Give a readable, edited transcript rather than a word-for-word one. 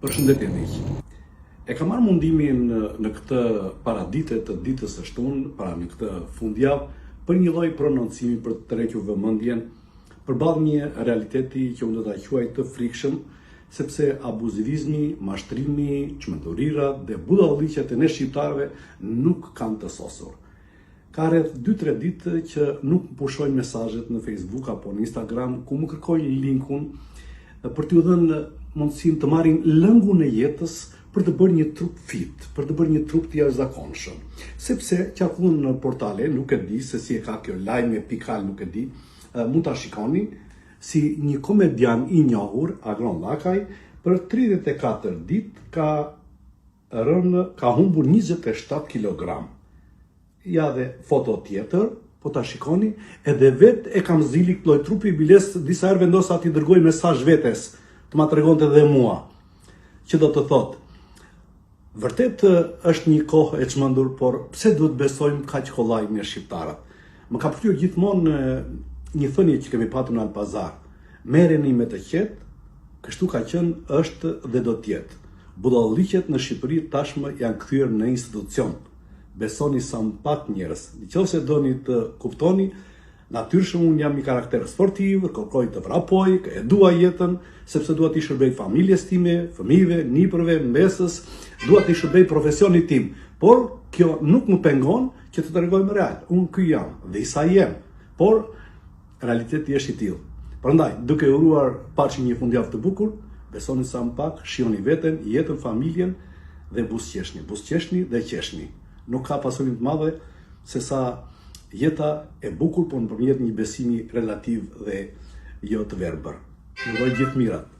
Përshëndetje miq. E kam marrë mundimin në këtë paradite të ditës së shtunë, pra në këtë fundjavë, për një lloj prononcimi për të tërhequr vëmendjen përballë një realiteti që unë do ta quaj të frikshëm, sepse abuzivizmi, mashtrimi, çmendurirat dhe budalliqet e ne shqiptarëve nuk kanë të sosur. Ka rreth 2-3 ditë që nuk më pushojnë mesazhet në Facebook apo në Instagram ku më kërkojnë linkun për t'ju dhënë mundësinë të marrin lëngun e jetës për të bërë një trup fit, për të bërë një trup të jashtëzakonshëm. Sepse qarkullon në portale, nuk e di se si e ka kjo lajme pikal, nuk e di, mund ta shikoni si një komedian i njohur, Agron Llakaj, për 34 ditë ka rënë ka humbur 27 kilogram. Ja dhe foto tjetër, po ta shikoni, edhe vetë e kam zili këtë lloj trupi, biles disa herë vendosa t'i dërgoj mesazh vetes, të ma tregonte dhe mua. Që do të thotë, vërtet është një kohë e çmendur, por pse duhet të besojmë kaq kollaj ne shqiptarët? Më ka pëlqyer gjithmonë një thënie që kemi patur në Alpazar. Merreni me të qetë, kështu ka qenë, është dhe do të jetë. Budalliqet në Shqipëri tashmë janë kthyer në institucion. Besoni sa më pak njerëz. Në qoftë se doni të kuptoni, natyrshëm unë jam një karakter sportiv, kërkoj të vrapoj, e dua jetën, sepse dua t'i shërbej familjes time, fëmijëve, nipërve, mbesës, dua t'i shërbej profesionit tim. Por kjo nuk më pengon që të tregohem real. Unë ky jam dhe isa jem. Por Realiteti është i tillë. Prandaj, duke uruar paçi një fundjavë të bukur, besoni sa më pak, shijoni veten, jetën, familjen dhe buzëqeshni. Buzëqeshni dhe qeshni. Nuk ka pasuri më të madhe se sa jeta e bukur, por nëpërmjet një besimi relativ dhe jo të verbër. Ju uroj gjithë të mirat.